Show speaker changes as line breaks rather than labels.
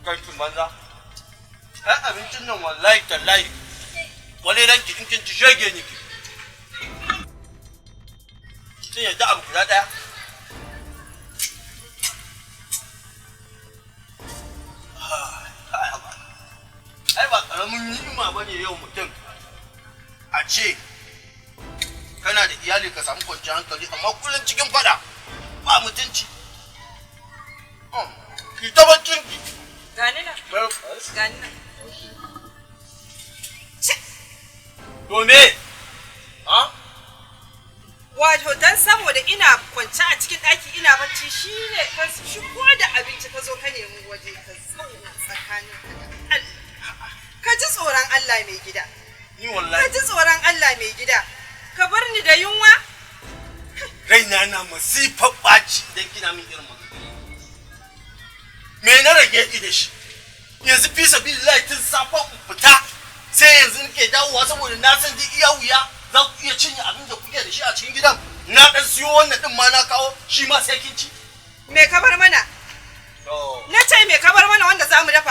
Kankin banza. Ai abincin nan, wallahi tallahi, wani ranki in kin ci shege ne ki. Kin yadda abu guda ɗaya. Ai ba ƙaramin ni'ima ba ne yau mutum a ce kana da iyali, ka samu kwanciyar hankali, amma kullum cikin fada ba mutunci. Ki ta baccin ki.
Gani nan. Gani nan.
To me? Ha?
Wato dan saboda ina kwance a cikin ɗaki ina bacci shine ka shigo da abinci, ka zo ka nemi waje ka zauna. Tsakanin ka da Allah. Ka ji tsoron Allah, mai gida.
Ni
Ka
wallahi
ji tsoron Allah, mai gida. Ka bar ni da yunwa.
Raina na masifar ɓaci idan kina min irin magana. Me na rage ki da shi? Yanzu fi sabilillahi, tun safen in fita sai yanzu nake dawowa, saboda na san ji iya wuya za ku iya cinye abin da kuke da shi a cikin gidan. Na dan siyo wannan din ma na kawo shi ma sai kin ci.
Me ka bar mana?
To.
Na ce me ka bar mana wanda za mu dafa?